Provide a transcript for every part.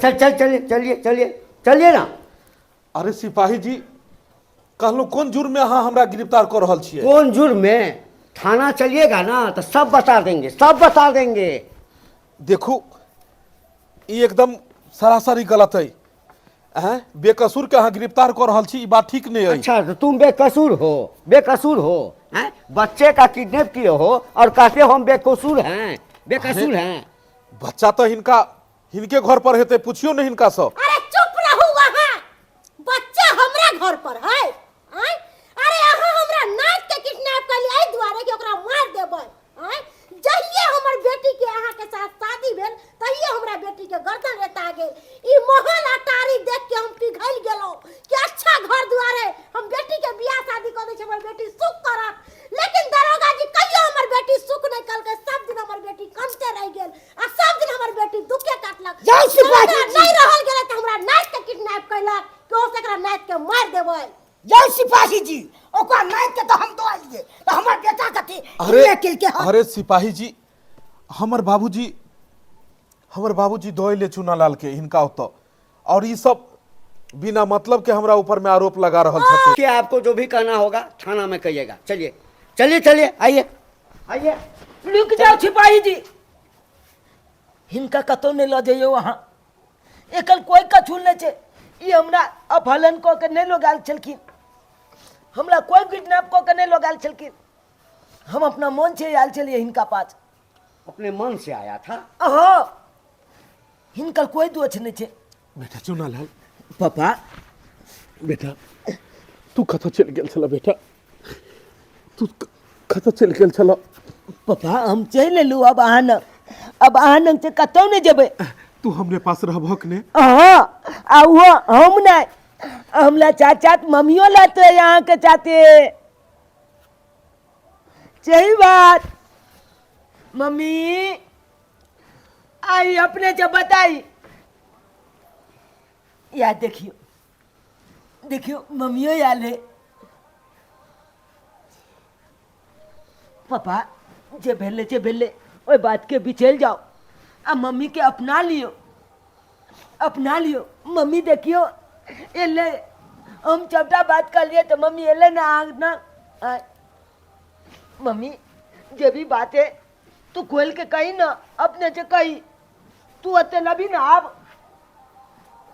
चल चल चलिए चलिए चलिए चलिए ना। अरे सिपाही जी, कहलहुँ कोन जुर्म में अहाँ हमरा गिरफ्तार कऽ रहल छियै? कोन जुर्म में? थाना चलिएगा ना तो सब बता देंगे, सब बता देंगे। देखू, ई एकदम सरासरी गलत है। हैं, बेकसूर के अहाँ गिरफ्तार कऽ रहल छी, ई बात ठीक नहीं है। अच्छा, तो तुम बेकसूर हो, बेकसूर हो हैं? बच्चे का किडनैप किए हो और कहते हो हम बेकसूर हैं, बेकसूर हैं। बच्चा तो हिनका हिनके घर पर हेतै, पुछियो नहीं हिनका से। अरे चुप रहू वहाँ, बच्चा हमरा घर पर है। आँय? अरे अहाँ हमरा नाच के किडनैप कर लिया एहि दुआरे कि ओकरा मार देबै। आँय? जहिये हमर बेटी के अहाँ के साथ शादी भेल तहिये हमरा बेटी के गर्दन रेता गेल। ई महल अटारी देख के हम पिघल गेलहुँ कि अच्छा घर दुआरे हम बेटी के बियाह शादी कऽ दै छी, हमर बेटी सुख करत। लेकिन दरोगा जी कहियो हमर बेटी सुख नहि कलकै, सब दिन हमर बेटी कमते रहि गेल आ सब दिन हमर बेटी दुखे काटलक। जाउ सिपाही हमरा जी। नहि रहल गेलै तऽ हमरा नाति के किडनैप कयलक कि ओ से एकरा नाति के मारि देबै। जाउ सिपाही जी, ओकरा नाति के तऽ हम दऽ एलियै, तऽ हमर बेटा कथी अरे किडनैप केलकै हन? अरे सिपाही जी, हमर बाबूजी दऽ एलै चूनालाल के हिनका ओतऽ, और ई सब बिना मतलब के हमरा ऊपर में आरोप लगा रहल छथिन। कि आपको जो भी कहना होगा थाना में कहिएगा। चलिए चलिए चलिए, आइए आइए। रुक जाओ सिपाही जी, हिनका कतौ नहि लऽ जइयौ अहाँ। एकर कोई कछू नहि छै। ई हमरा अपहरण कऽ के नहि लऽ गेल छलखिन, हमरा कोई किडनैप कऽ के नहि लऽ गेल छलखिन, हम अपना मन से आयल छलियै हिनका पास। अपने मन से आया था? हाँ, हिनकर कोई दोष नहि छै। बेटा चुनालाल। पापा। बेटा, तू कतऽ चलि गेल छल? बेटा, तू कतऽ चलि गेल छल? पापा, हम चलि एलहुँ। अब अहाँ न अब अहाँ लग से कतहु नहि जेबै। तू हमरे पास रहबहक ने? हाँ, आ वो हम नहि, हमरा चाचा मम्मियो लैते अहाँके चाचे। सही बात मम्मी, आई अपने से बताई। या देखियो देखियो, मम्मियो आयल है। पापा, जे भेलै जे भेलै, ओहि बातके बिचल जाओ आ मम्मी के अपना लियो, अपना लियो। मम्मी देखियो एलै, हम सबटा बात कहलियै तऽ मम्मी एलै ना अहाँ ना। आँय, मम्मी, जे भी बात है तू खोल के कही ना, अपने से कही। तू अते लभी ना, आब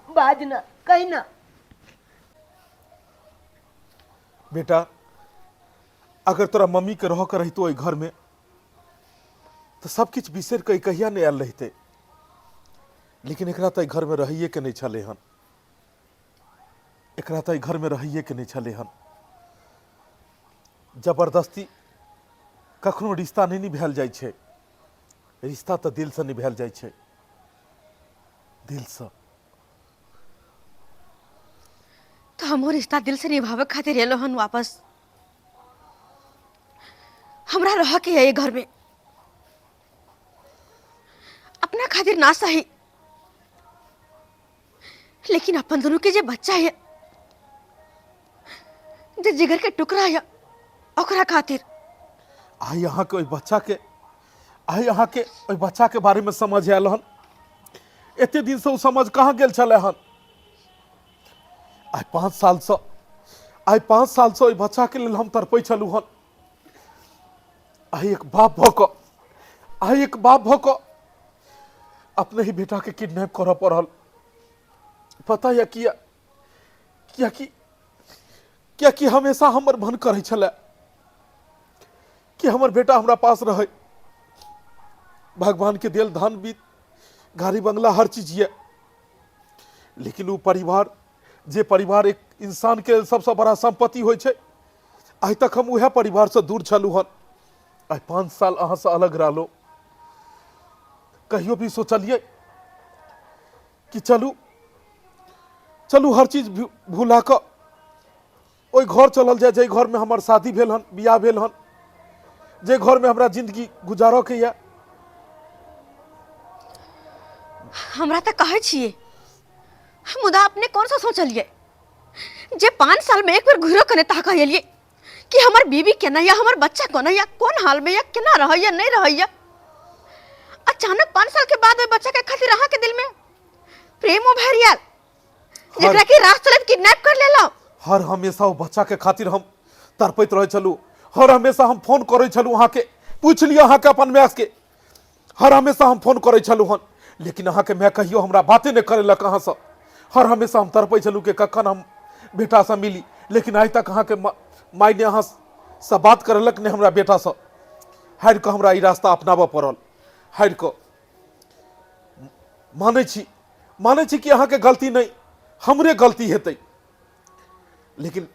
बाज ना, कही ना। बेटा, अगर तोरा मम्मी के रह के रहितो एहि घर में तऽ सब किछु बिसरि कऽ ई कहिया नहि आयल रहितै, लेकिन एकरा तऽ एहि घर में रहैए के नहि छलै हन। एकरा तऽ एहि घर में रहैए के नहि छलै हन। जबरदस्ती कखनो रिश्ता नहि निभायल जाइ छै, रिश्ता तऽ दिलसँ निभायल जाइ छै, दिलसँ। तो हमहूँ रिश्ता दिल से निभावे खातिर एलो हन वापस। हमरा रह के है ये घर में, अपना खातिर ना सही, लेकिन अपन दोनों के जे बच्चा है, जे जिगर के टुकड़ा है, ओकरा खातिर। आइ अहाँके ओहि बच्चाके, आइ अहाँके ओहि बच्चाके बारेमे समझ आयल हन? एते दिनसँ ओ समझ कहाँ गेल छलै हन? आइ 5 सालसँ, आइ 5 सालसँ ओहि बच्चाके लेल हम तड़पै छलहुँ हन। आइ एक बाप भऽ कऽ, आइ एक बाप भऽ कऽ अपने ही बेटाके किडनैप करऽ पड़ल। पता यऽ किया? कियाकि हमेशा हमर मन करै छलै कि हमर बेटा हमरा पास रहै। भगवान के देल धन बीत गाड़ी बंगला हर चीज ये, लेकिन वो परिवार, जे परिवार एक इंसान के सबसे बड़ा संपत्ति होइ छै, आइ तक हम उएह परिवार से दूर छलहुँ हन। आइ 5 साल अहाँ से अलग रहलो, कहियो भी सोचलिए कि चलू चलू हर चीज भुला कऽ ओहि घर चलल जाय, जाहि घरमे हमर शादी भेल हन, बियाह भेल हन, जे घरमे हमरा जिंदगी गुजारऽ के यऽ। हमरा तऽ कहै छियै, मुदा अपने कौन सा सोचलियै जे 5 साल में एक बेर घुरो कने ताकऽ एलियै कि हमर बीबी केना या हमर बच्चा कोना या कोन हाल में या केना रहैया नहीं रहैया। अचानक 5 साल के बाद ओहि बच्चा के खातिर अहाँ के दिल में प्रेम उभरि आयल जेकरा कि राह चलैत किडनैप कर लेलहुँ। हर हमेशा ओ बच्चाके खातिर हम तड़पैत रहै छलहुँ। हर हमेशा हम फोन करै छलहुँ अहाँके, पूछि लिअ अहाँके अपन मायके, हर हमेशा हम फोन करै छलहुँ हन, लेकिन अहाँके माय कहियो हमरा बाते नहि करेलक अहाँसँ। हर हमेशा हम तड़पै छलहुँ कि कखन हम बेटासँ मिली, लेकिन आइ तक अहाँके माय ने अहाँसँ बात करेलक ने हमरा बेटासँ। हारि कऽ हमरा ई रास्ता अपनाबऽ पड़ल, हारि कऽ। मानै छी, मानै छी कि अहाँके गलती नहि, हमरे गलती हेतै, लेकिन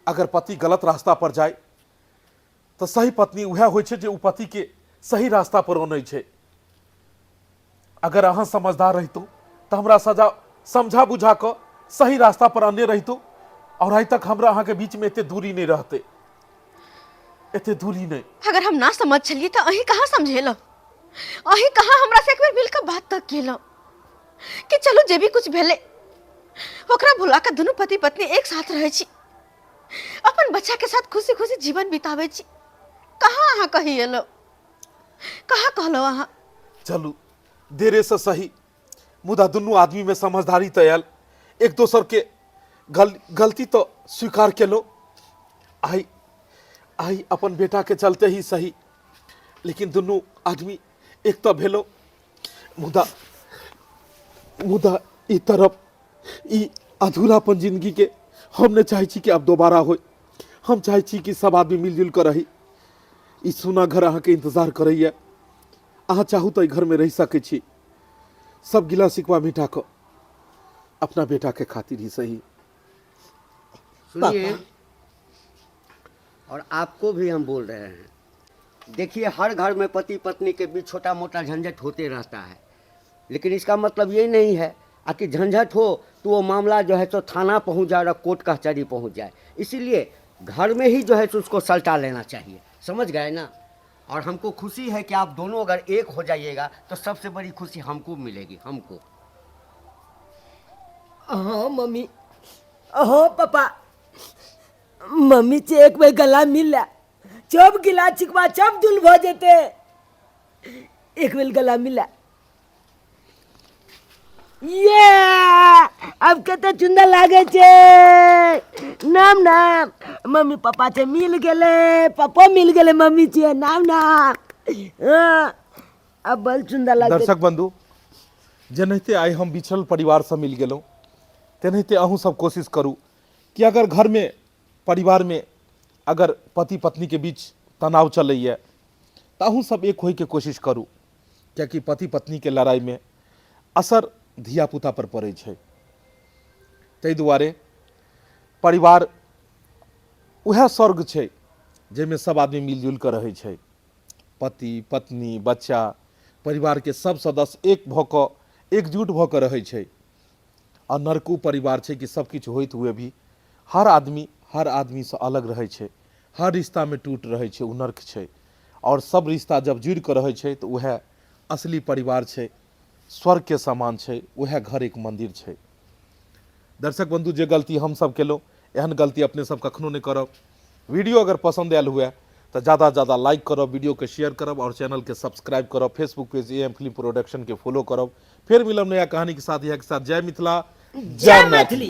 अगर पति गलत रास्ता पर जाय तऽ सही पत्नी उएह होइ छै जे ओ पतिके सही रास्ता पर अनै छै। अगर अहाँ समझदार रहितहुँ तऽ हमरा सजा समझा बुझा कऽ सही रास्ता पर अनने रहितहुँ और आइ तक हमरा अहाँके बीचमे एते दूरी नहि रहतै, एते दूरी नहि। अगर हम ना समझ छलियै तऽ अहीं कहाँ समझेलहुँ, अहीं कहाँ हमरा से एक बेर मिल कऽ बात तक केलहुँ कि चलू जे भी कुछ भेलै ओकरा भुला कऽ दुनू पति पत्नी एक साथ रहै छी, अपन बच्चा के साथ खुशी खुशी जीवन बिताबै छी। कहाँ अहाँ कही एलहुँ, कहाँ कहलहुँ अहाँ? चलू देरे से सही, मुदा दुनू आदमी में समझदारी तऽ आयल, एक दोसर के गलती तऽ स्वीकार केलहुँ। आइ आइ अपन बेटा के चलते ही सही, लेकिन दुनू आदमी एक तऽ भेलहुँ, मुदा मुदा ई तरफ ई अधूरापन जिंदगी के हम नहि चाहै छी कि आब दोबारा होय। हम चाहै छी कि सब आदमी मिलजुल कऽ रही। ई सोना घर अहाँके इंतजार करैए, अहाँ चाहू तऽ एहि घरमे रहि सकै छी। सब गिला शिकवा मिटा कऽ अपना बेटाके खातिर ही सही। सुनिए, और आपको भी हम बोल रहे हैं, देखिए हर घर में पति पत्नी के बीच छोटा मोटा झंझट होते रहता है, लेकिन इसका मतलब ये नहीं है कि झंझट हो तो वो मामला जो है तो थाना पहुंच जाए और कोर्ट कचहरी पहुंच जाए। इसीलिए घर में ही जो है तो उसको सलटा लेना चाहिए, समझ गए ना। और हमको खुशी है कि आप दोनों अगर एक हो जाइएगा तो सबसे बड़ी खुशी हमको मिलेगी, हमको। हाँ मम्मी, हाँ पापा, मम्मी से एक बेर गला मिल ला, चब गिला चिकवा चब दुल भ जेते, एक बेर गला मिला। ये अब कते चुंदा लागे छे। नाम नाम मम्मी पापा से मिल गेले, पापा मिल गेले मम्मी से, नाम नाम। हाँ, अब बल चुंदा लागे। दर्शक बंधु, जेनाहिते आइ हम बिछड़ल परिवारसँ मिल गेलहुँ, तेनाहिते अहूँ सब कोशिश करू कि अगर घरमे परिवारमे अगर पति पत्नीके बीच तनाव चलैए तऽ अहूँ सब एक होइके कोशिश करू, कियाकि पति पत्नीके लड़ाइमे असर धियापुता पर पड़ै छै। ताहि दुआरे परिवार उएह स्वर्ग छै जाहिमे सब आदमी मिलजुलि कऽ रहै छै। पति पत्नी बच्चा परिवारके सब सदस्य एक भऽ कऽ एकजुट भऽ कऽ रहै छै। आ नरक ओ परिवार छै कि सब किछु होइत हुए भी हर आदमी हर आदमीसँ अलग रहै छै, हर रिश्तामे टूट रहै छै, ओ नर्क छै। आओर सब रिश्ता जब जुड़ि कऽ रहै छै तऽ उएह असली परिवार छै, स्वर्गके समान छै, उएह घर एक मन्दिर छै। दर्शक बंधु, जे गलती हमसब केलहुँ एहन गलती अपने सब कखनो नहि करब। वीडियो अगर पसंद आयल हुए तऽ ज़्यादा से ज़्यादा लाइक करब, वीडियो के शेयर करब और चैनल के सब्सक्राइब करब। Facebook page A M film production के फॉलो करब। फिर मिलब नया कहानी के साथ, यह के साथ जय मिथिला, जय मैथिली।